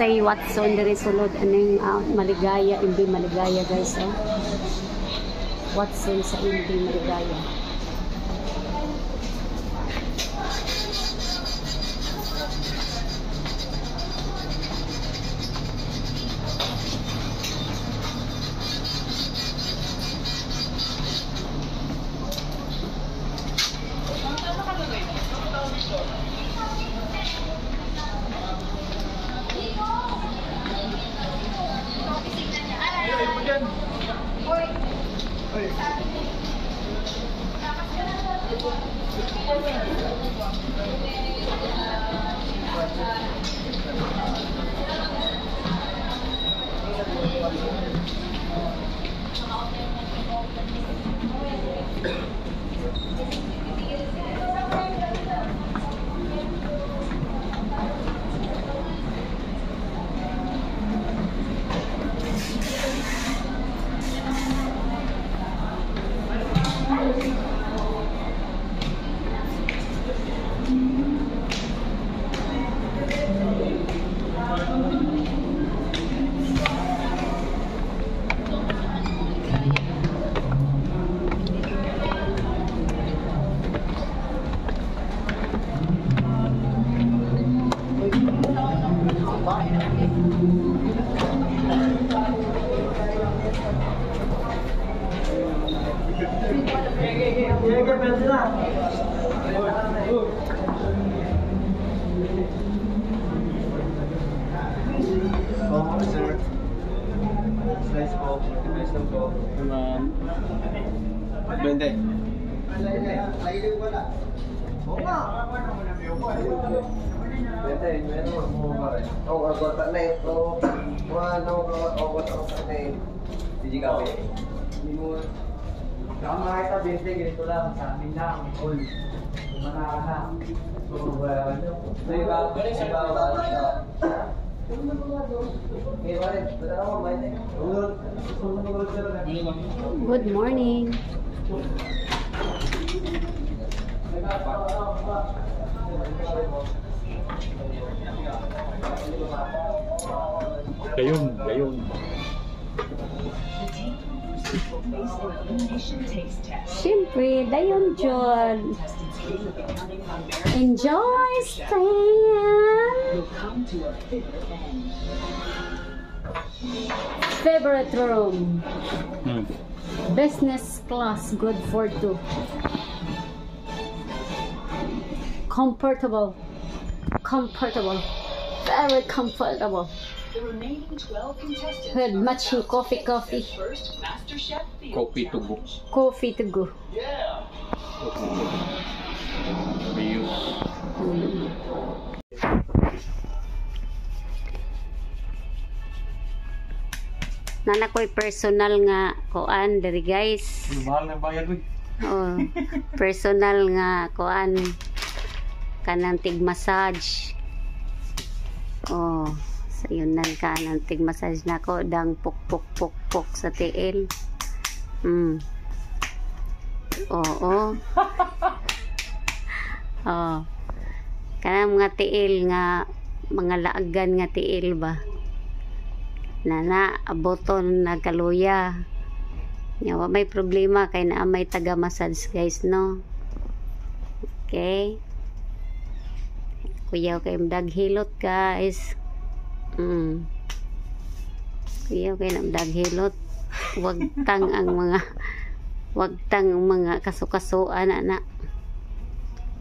Sa Watson diri sulod aning Maligaya, MB Maligaya, guys, oh. Watson sa MB Maligaya. Oh, sir. Slice po. Slice lang po. Ma'am. 20. 20, meron mo pa rin. Oh, agota na ito. Wano, agota ko sa na ito. Hindi ka Hindi mo, saka makita 20, ganito lang, sa amin lang, all. Kumana ka na. So, ano, iba, iba, iba. Okay, pare. Bata ako, 20. Good morning. Gayon, gayon. Siyempre, dayon jud. Enjoy staying. Favorite room. Business class, good for two. Comfortable. Comfortable. Very comfortable. The remaining 12 contestants With are matching about to coffee, face their coffee. first MasterChef field Coffee to go. challenge. Coffee to go. Reuse. Nana ko'y personal nga kuan diri, guys. Mahal na bayad, uy. Oh, personal nga kuan kanang tig massage. Oh, sa yun nan kanang tig massage nako dang puk puk puk puk sa tiil. Oo. Oh. Kanang mga tiil nga mga laagan nga tiil ba. Nana aboton nagkaluya. Nya wa may problema kay naa may taga massage, guys, no. Okay. Kuyaw kay daghilot, guys. Kuyaw kay daghilot. Wagtang ang mga kasukasuan ana.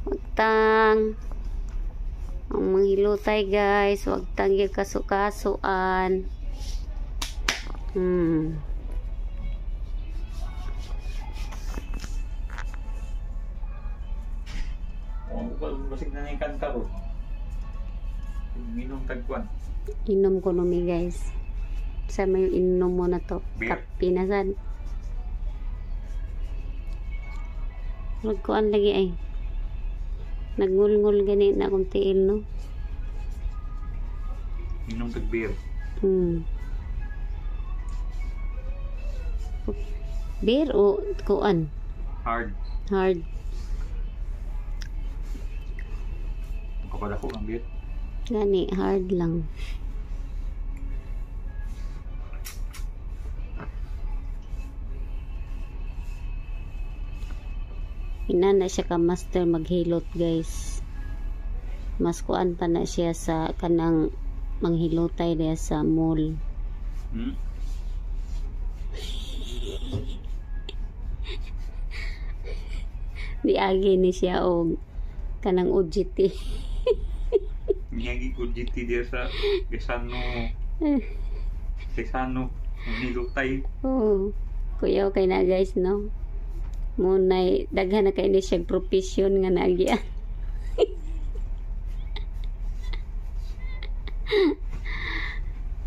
Wagtang ang mga hilutay, guys, wagtang yung kasukasuan. Oh, basig na yung kanta ko. Minom tagkuan. Inom ko no mi, guys. Sa may inom mo na to. Beer. Kape na sad. Nagkuan lagi ay. Nagngulngul gani na akong tiil, no. Minom tag beer. Beer o kuan? Hard. Hard. Kapag ako ang beer. Gani, hard lang. Inana siya ka master maghilot, guys. Mas kuan pa na siya sa kanang manghilotay diya sa mall. Diagi ni siya og kanang OJT. Niyagi ko GT diya sa Gesano. Gesano. Manghilotay. Oo. Kuyaw kay na, guys, no. Munay daghan na kay ni siya profession nga naagian.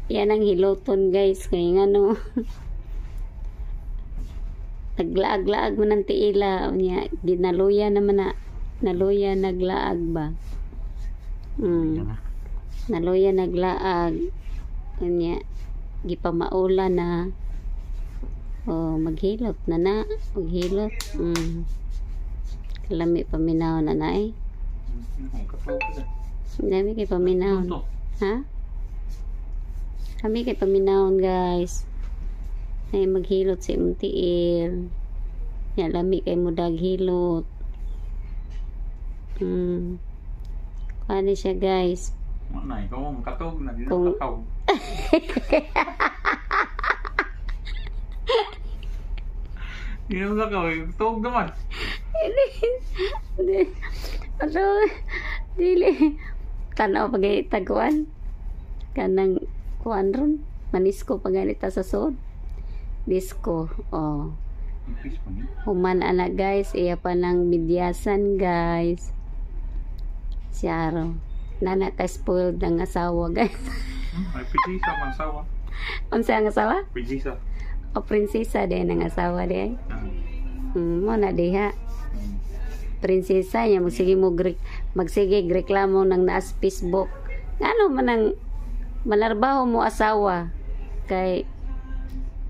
Yan ang hiloton, guys, kay ngano naglaag-laag man ang tiila niya, ginaluya naman na, naluya naglaag ba. Naluya naglaag unya gipamaula na. Oh, maghilot na na, maghilot. Kalami paminaw na na eh. Lami kay paminaw. Ha? Kami kay paminawon, guys. Ay maghilot sa imong tiil. Ya lami kay mo daghilot. Kuan siya, guys. Mana ikaw ang katog na di Kung- na takaw. Di na takaw, tog naman. Hindi. Ano? Dili. Tanaw pag taguan. Kanang kuan ron. Manisko pa ganita sa sod. Disco. Oh. Ipis pa ni. Human ana, guys, iya pa ng midyasan, guys. Si Aro. Nana ka spoiled ang asawa, guys. Ay prinsesa man sawa. Unsa ang asawa? Prinsesa. O prinsesa din ang asawa din. Mo na diha. Prinsesa niya magsige mo magsige reklamo nang naas Facebook. Ngano man ang manarbaho mo asawa kay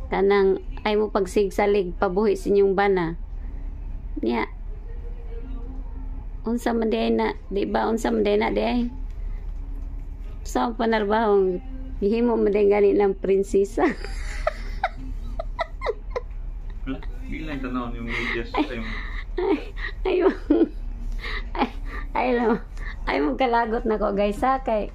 kanang ay mo pagsigsalig pabuhi sa inyong bana. Niya. Unsa man di ay na, di ba unsa man di ay na di ay? Sa panarbaho, gihimo man di gani ng prinsesa. Wala, di lang tanaw yung medyas ay Ay, ay, ay, ay, ay mo kalagot na ko, guys, ha, kay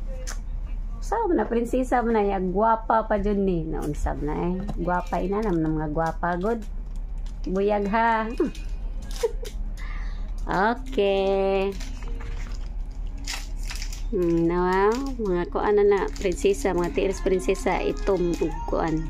sa na prinsesa man na ya, gwapa pa jud ni naunsab na eh, gwapa ina naman ng mga gwapa god buyag ha. Okay. Nawa, mga kuan na na prinsesa, mga tiirs prinsesa itom ug kuan.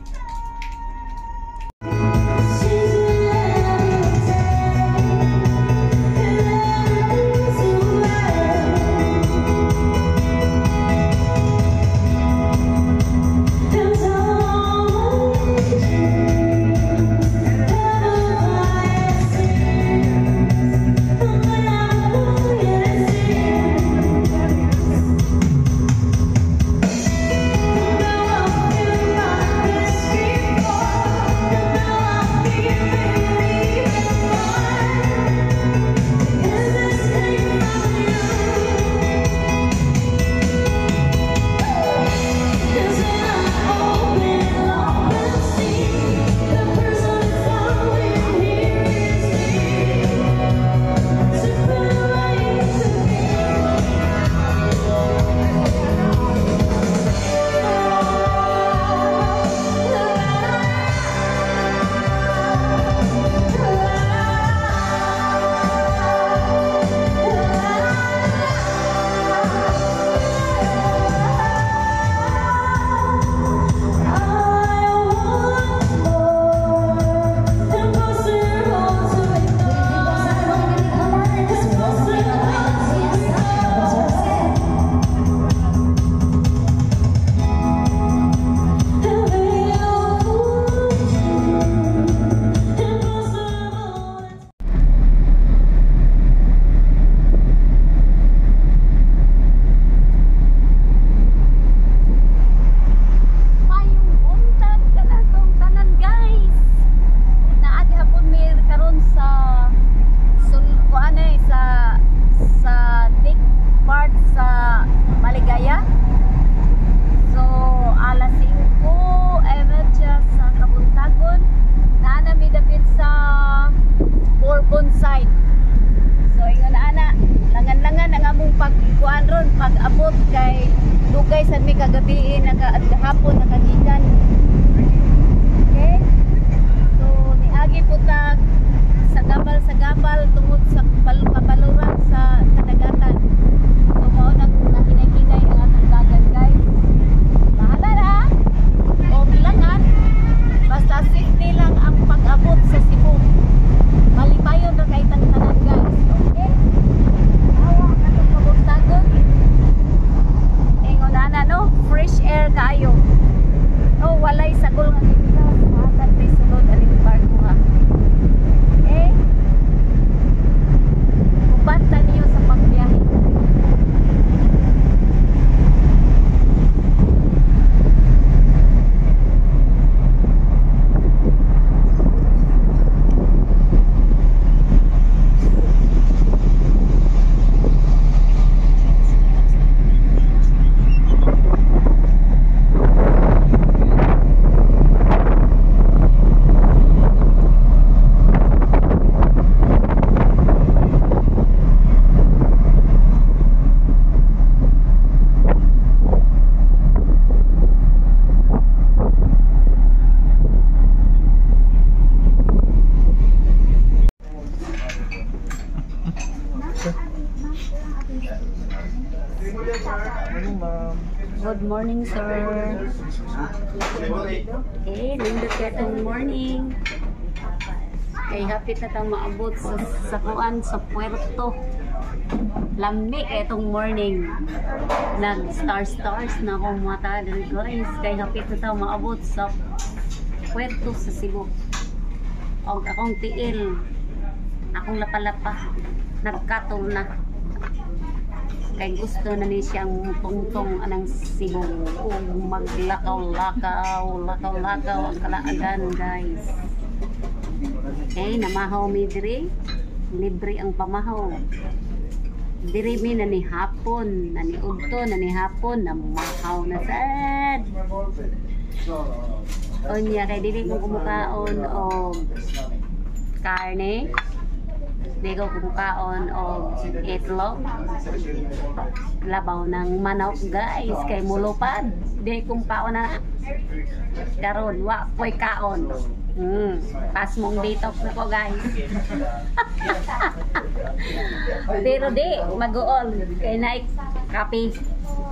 Kagabi naka hapon nakagikan. Okay? So niagi po ta sa gabal tungod sa kabaluran sa kadagatan. So mao nang nahinay-hinay ang atong dagan, guys. Bahala na. O bilangan. Basta safety lang ang pag-abot sa Cebu. Malipayon ra kay tang tanan, guys. Okay? Awa katong kabugtagon. Ingon ana, no, fresh air kaayo. Oh, walay sagol nga gikas. Matag di sulod aning barko ha. Okay? Uban ta niyo sa pagbiyahe. Good morning, sir. Eh, nindot kay itong morning. Kay hapit na tang maabot sa kuan sa puerto. Lami kay itong morning. Nag star stars na akong mata diri, guys. Kay hapit na tang maabot sa puerto sa Cebu. Og akong tiil, akong lapalapa, nagkatol na. Kay gusto na ni siyang tungtong anang Cebu ug maglakaw-lakaw, lakaw-lakaw ang kalaagan, guys. Okay, namahaw mi diri, libre ang pamahaw. Diri mi na ni hapon, na ni udto, na ni hapon, namahaw na sad. Unya kay dili ko kumukaon og karne. Di ko kumukaon og itlog. Labaw ng manok, guys, kay mulupad. Di kong kaon na. Karon wa ko'y kaon. Pas mong detox na ko, guys. Pero di mag-uol kay naik kape.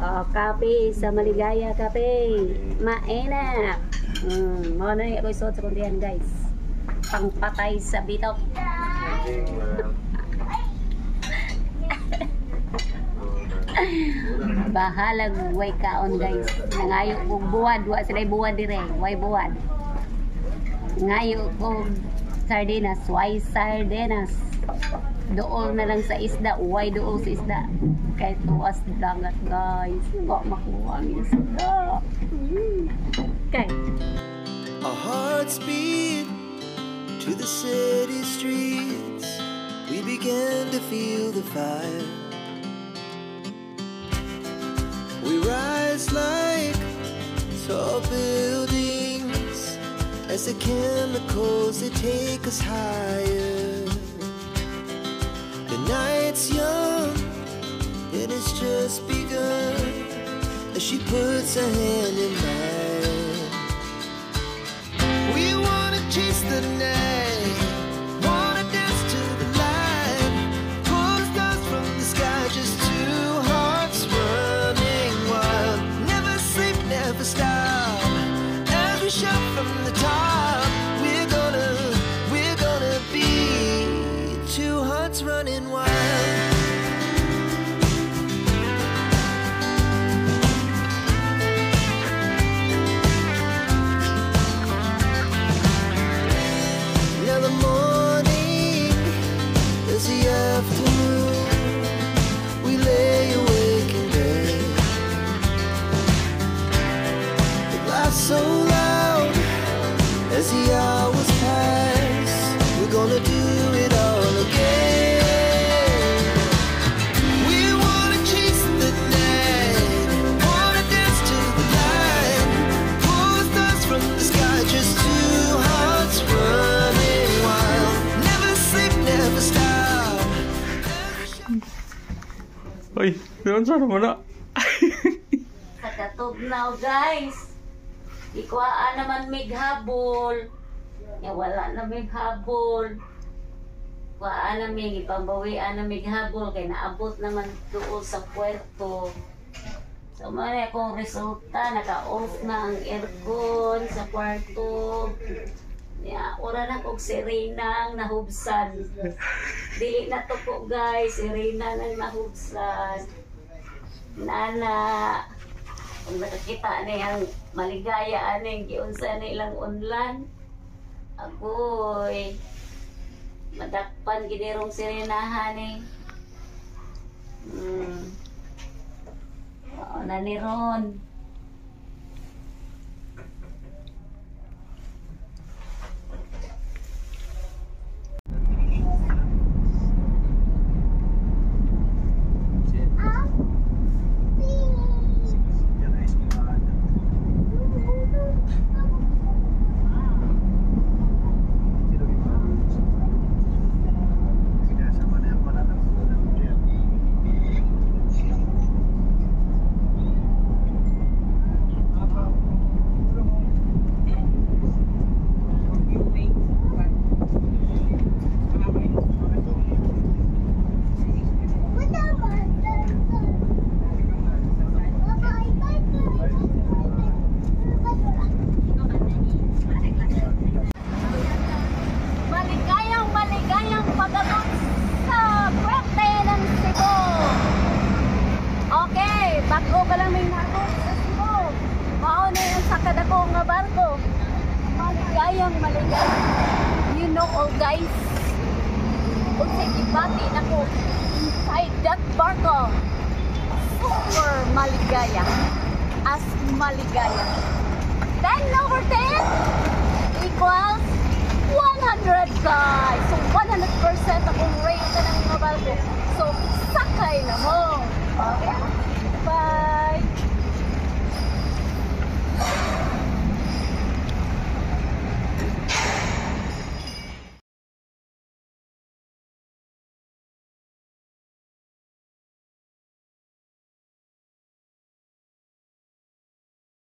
Oh, kape sa Maligaya Kape. Maena. Mao na ako isuot sa kundihan, guys. Pangpatay sa bitok. Bahalag way kaon, guys. Nangayo kog buwad, wa sila buwad dire, way buwad. Ngayo kog sardinas, way sardinas. Dool na lang sa isda, way dool sa isda. Kay tuas dagat, guys. Wa makuha ang isda. Okay. Our hearts beat to the city streets. We began to feel the fire. We rise like tall buildings as the chemicals, they take us higher. The night's young and it's just begun as she puts her hand in mine. We wanna chase the night, wanna dance to the light, pull the stars from the sky, just two hearts running wild. Never sleep, never stop. As we shout from the top, we're gonna be two hearts running wild. Now the morning is the afternoon. We lay awake in bed. The laughs so loud as the hours pass. We're gonna do it all again. We wanna chase the night, wanna dance to the light, pull the stars from the sky, just two hearts running wild. Never sleep, never stop. Uy, doon sa naman na. Sa Katugnaw, guys. Ikuhaan naman mig habol. Ya wala na mig habol. Kuhaan na mig, ipambawian na mig habol kay naabot naman doon sa puerto. So man akong resulta, naka-off na ang aircon sa kwarto. Ya, ora na kog sirena ang nahubsan. Dili na to po, guys, sirena nang nahubsan. Nana, kung nakakita ni ang maligaya aning giunsa na ilang unlan. Agoy. Madakpan ginirong sirenahan eh. Oo na ni Ron. Maligayang maligayang pag-abot sa Puente ng Cebu. Okay, bago pa lang may naabot sa Cebu. Mao na yung sa kadako nga barko. Maligayang maligayang. You know all, guys. Unsay gibati nako inside that barko? Super maligaya. As maligaya. 10 over 10 equals 100, guys. So 100% akong rate na ng mga barko. So sakay na mo.